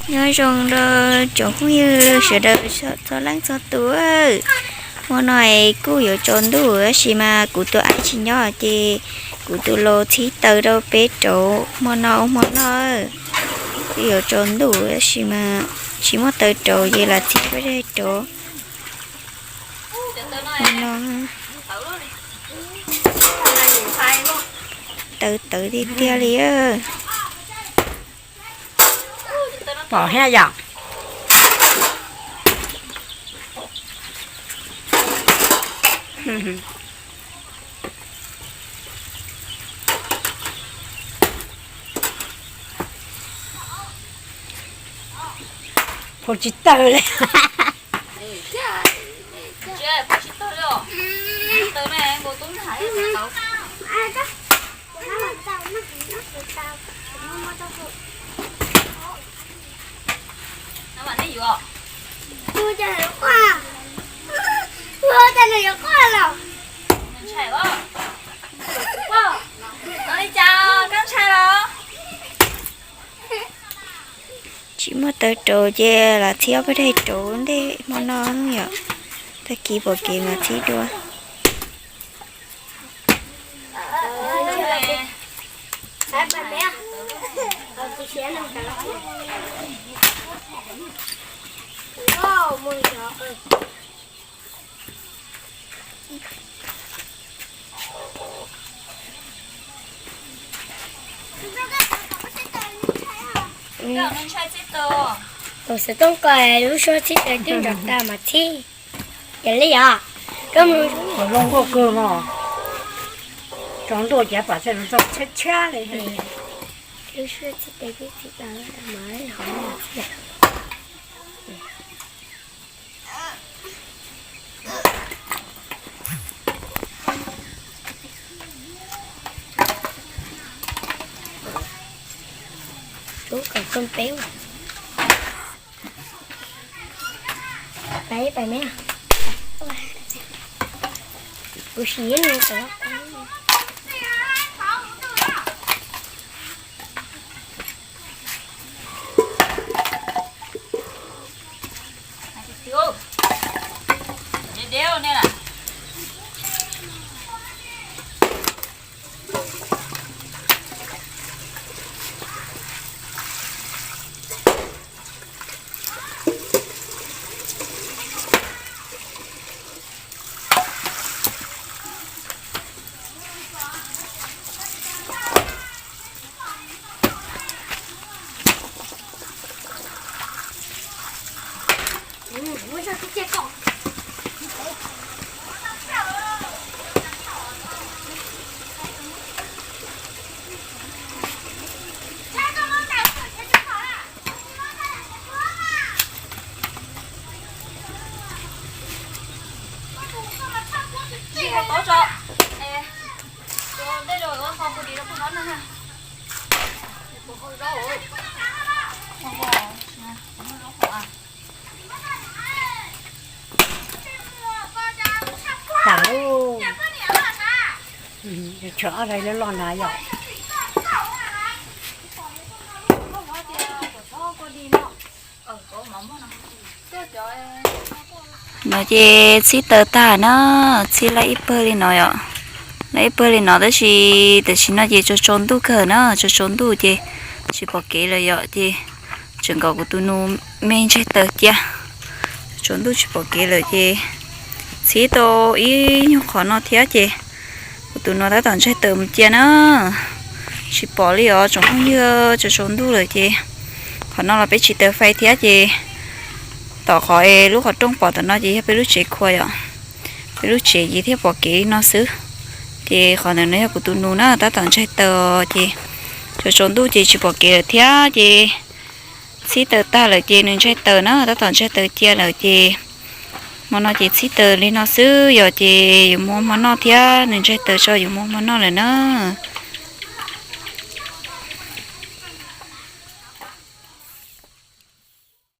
Nyob zoo rau tsoom phooj ywg sawv daws txhua leej txhua tus. Hmo no kuj yuav tsaus ntuj tab sis mas kuv tus aib tsis nyob ces kuv tus laus txhib taws rau peb rauv hmo no ua hmo noj. Twb yuav tsaus ntuj tab sis mas tsis muaj taws rauv ces lam txhib peb daig rauv. Taws tawv tiag tiag li. Pom thiab yom. Pum tsis tawg li. Tsis muaj taws rauv ces lam txhib ob peb daig rauv ntej hmo no yom. Tag kis pom kev mas txhib dua. Tus xov tooj ko lub suab txhib taws twb nrov tas mas txhib. Yog li os. Koj mus zoo nkauj kawg no. Tsaus ntuj ces pom txhib tau tshab tshab li. Lub suab txhib taws twb txhib tas mas hov no txhib. Rub kom koj peb. Peb pais me. Kuv siv no. Tam lub, tshuav ob daig loj loj na yom. No ces txhib taws tag na, txhib laib ib pawg li no yom. Laib ib pawg li no tab sis tam sim no ces tsaus tsaus ntuj kawg na, tsaus tsaus ntuj ces tsis pom kev lawm yom, ces tseem nkaum kuv tus nus me ntsaig taws cia. Tsaus ntuj tsis pom kev lawm ces txhib tau ib nyuag qhov no thiab ces kuv tus nus tab tom ntsaig taws mus cia na. Tsis pom li os tsoom phooj ywg, tsaus tsaus ntuj lawm ces qhov no los peb tsis taws fais thiab ces tom qhov es lub qhov rooj pom tom no ces yog peb lub tsev khua yom. Peb lub tsev ces thiaj pom kev li no xwb. Ces qhov ntawm no yog kuv tus nus na tab tom ntsaig taws ces tsaus tsaus ntuj ces tsis pom kev lawm thiab ces txhib taws tag lawm ces nws ntsaig taws na, tab tom ntsaig taws cia lawm ces hmo no ces txhib taws li no xwb yom, ces yuav mus hmo noj thiab, nws ntsaig taws tso yuav mus hmo noj lawm na.